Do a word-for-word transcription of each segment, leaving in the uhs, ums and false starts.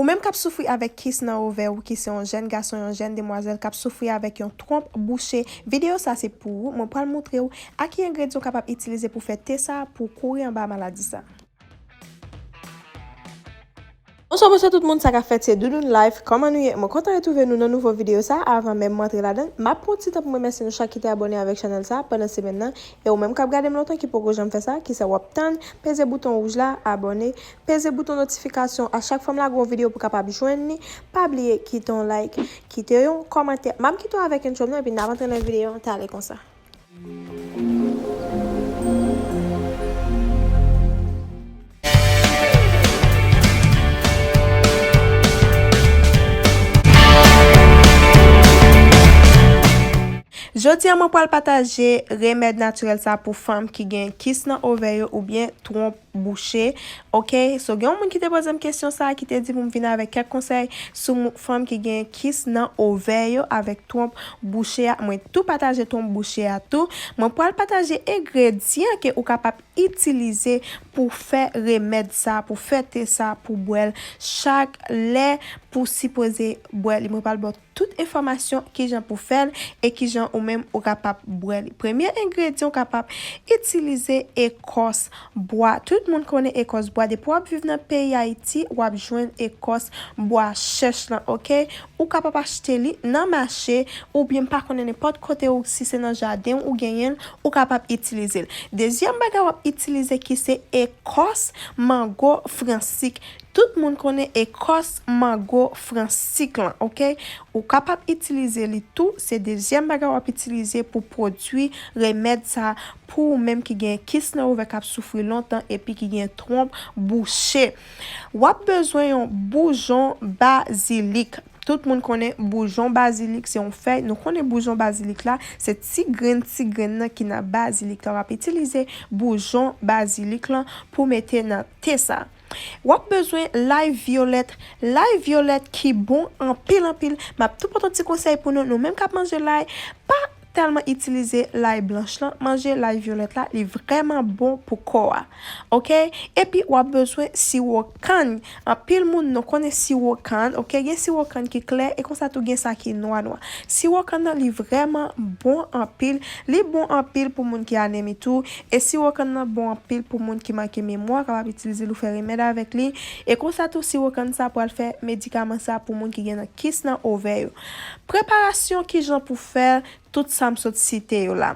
Ou menm k ap soufri avèk kis nan ovè ou, ki se yon jèn gason, yon jèn demwazèl k ap soufri avèk yon twonp bouche, videyo sa se pou ou. Mwen pral montre w a ki engredyan w kapab itilize pou fè te sa pou w kouri anba maladi sa. Bonswa, bonswa tout moun, sa k ap fèt, se Doudoune Life. Kòman nou ye? Mwen kontan retwouve nou nan nouvo videyo sa. Avan menm mwen antre ladan, m ap pran yon ti tan pou m remèsye nou chak ki te abòne avèk chanèl sa pandan semèn nan. E ou menm k ap gade m lontan ki poko janm fè sa, kisa w ap tann? Peze bouton wouj la, abòne, peze bouton notifikasyon. A chak fwa m lage yon videyo pou w kapab jwenn li, pa bliye kite yon like, kite yon kòmantè. M ap kite w avèk intro m nan, epi n ap antre nan videyo an, t ale konsa. Jodi a, mwen pral pataje remèd natirèl sa pou fanm ki gen kis nan ovè yo oubyen twonp bouche. Oke, so gen yon moun ki te poze m kesyon sa, ki te di pou m vin avèk kèk konsèy sou mou-, fanm ki gen kis nan ovè yo avèk twonp bouche a. Mwen tou pataje twonp bouche a tou. Mwen pral pataje engredyan ke ou kapab itilize pou fè remèd sa, pou fè te sa, pou bwè l chak lè, pou sipoze bwè li. Mwen pral ba w tout enfòmasyon kijan pou fè l e kijan ou menm ou kapab bwè li. Premye engredyan ou kapab itilize ekòs bwa. Tout moun konnen ekòs bwa. Depi w ap viv nan peyi Ayiti, w ap jwenn ekòs bwa chèch lan, oke? Ou kapab achte li nan mache, oubyen m pa konnen nenpòt kote ou, si se nan jaden w ou genyen l, ou kapab itilize l. Dezyèm bagay w ap itilize ki se ekòs mango fransik. Tout moun konnen ekòs mango fransik lan, oke? Ou kapab itilize li tou, se dezyèm bagay w ap itilize pou pwodui remèd sa pou ou menm ki gen kis nan ovè k ap soufri lontan epi ki gen twonp bouche. W ap bezwen yon boujon bazilik. Tout moun konnen boujon bazilik se yon fèy. Nou konnen boujon bazilik la, se ti grenn, ti grenn nan ki nan bazilik la. W ap itilize boujon bazilik lan pou mete nan te sa. W ap bezwen lay vyolèt. Lay vyolèt ki bon anpil, anpil. M ap tou pote yon ti konsèy pou nou. Nou menm k ap manje lay, pa tèlman itilize lay blanch lan. Manje lay vyolèt la, li vrèman bon pou kò a. Oke? Epi, w ap bezwen siwo kann. Anpil moun, nou konnen siwo kann, oke? Gen siwo kann ki klè, e konsa tou gen sa ki nwa, nwa. Siwo kann nan, li vrèman bon anpil. Li bon anpil pou moun ki anemi tou. E siwo kann nan bon anpil pou moun ki manke memwa, kapab itilize l ou fè remèd avèk li. E konsa tou, siwo kann sa pral fè medikaman sa pou moun ki gen nan kis nan ovè yo. Preparasyon, kijan pou fè l, tout sa m sot site yo la.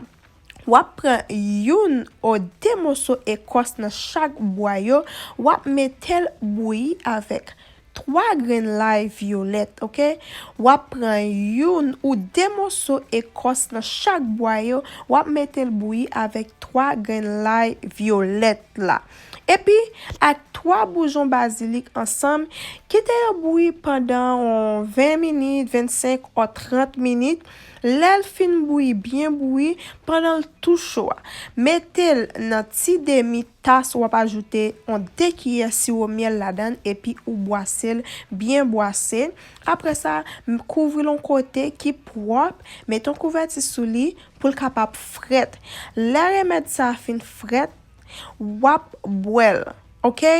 W ap pran youn o de moso ekòs nan chak bwa yo, w ap mete l bouyi avèk twa grenn lay vyolèt, oke? W ap pran youn ou de moso ekòs nan chak bwa yo, w ap mete l bouyi avèk twa grenn lay vyolèt la. Epi, ak twa boujon bazilik ansanm, kite yo bouyi pandan yon ven minit, vennsenk o trant minit. Lè l fin bouyi, byen bouyi, pandan l tou cho a, mete l nan ti demi tas, w ap ajoute yon de kiyè siwo myèl ladan l, epi ou bwase l, byen bwase. Apre sa, m-, kouvri l yon kote ki pwòp, mete yon kouvèti sou li pou l kapab frèt. Lè remèd sa a fin frèt, w ap bwè l, oke?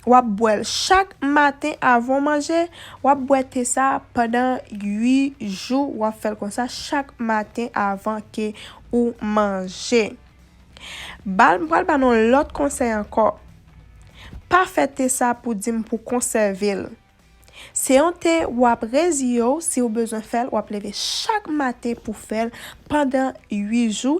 W ap bwè l chak maten avan w manje, w ap bwè te sa pandan uit jou, w ap fè l konsa chak maten avan ke ou manje. Ba l, m pral ba nou yon lòt konsèy ankò. Pa fè te sa pou di m pou konsève l. Se yon te w ap reziye w, si w bezwen fè l, w ap leve chak maten pou fè l pandan uit jou.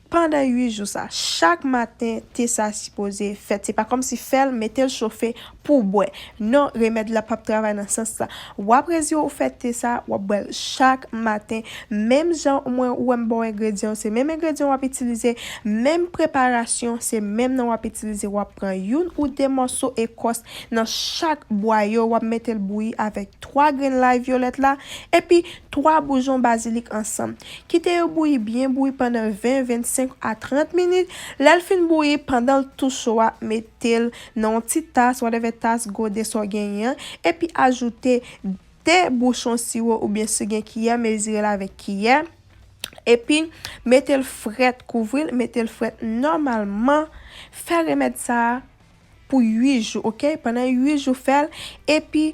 Pandan uit jou sa, chak maten, te sa sipoze fèt. Se pa kòmsi fè l, mete l chofe pou w bwè. Non, remèd la p ap travay nan sans sa. W ap reziye w fè te sa, w ap bwè l chak maten. Menm jan mwen, ou wè m ba w engredyan yo, se menm engredyan w ap itilize, menm preparasyon, se menm nan w ap itilize. W ap pran youn ou de mòso ekòs nan chak bwa yo, w ap mete l bouyi avèk twa grenn lay vyolèt la, epi twa boujon bazilik ansanm. Kite yo bouyi byen bouyi pandan ven, vennsenk a trant minit. Lè l fin bouyi, pandan l tou cho a, mete l nan yon ti tas, whatever tas, gode sa w genyen an, epi ajoute de bouchon siwo oubyen si w gen kiyè, mezire l avèk kiyè. Epi, mete l frèt, kouvri l, mete l frèt nòmalman. Fè remèd sa a pou uit jou, oke? Pandan uit jou, fè l. Epi,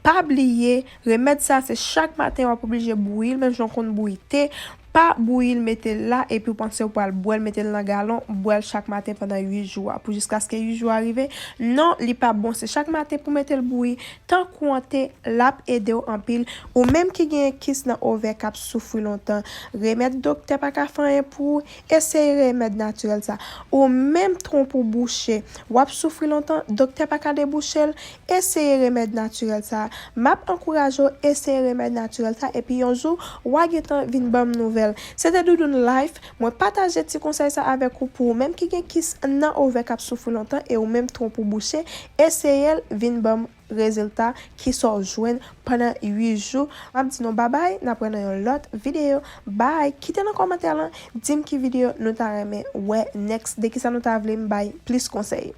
pa bliye, remèd sa, se chak maten w ap oblije bouyi l, menm jan w konn bouyi te. Pa bouyi l, mete l la, epi w panse w pral bwè l, mete l nan galon, bwè l chak maten pandan uit jou a, pou jiskaske uit jou a rive. Non, li p ap bon, se chak maten pou mete l bouyi. Tank ou an te, l ap ede w anpil. Ou menm ki genyen kis nan ovè k ap soufri lontan, remèd doktè pa ka fè anyen pou ou, eseye remèd natirèl sa. Ou menm twonp ou bouche, w ap soufri lontan, doktè pa ka debouche l, eseye remèd natirèl sa. M ap ankouraje w eseye remèd natirèl sa, epi yon jou, w a gentan vin ban m nouvèl. Se te Doudoune Life, mwen pataje ti konsèy sa avèk ou pou ou menm ki gen kis nan ovè k ap soufri lontan e ou menm twonp ou bouche, eseye l, vin ban m rezilta, kisa w jwenn pandan uit jou. M ap di nou babay, n ap wè nan yon lòt videyo. Bay, kite nan kòmantè lan, di m ki videyo nou ta renmen wè next, de kisa nou ta vle m bay plis konsèy.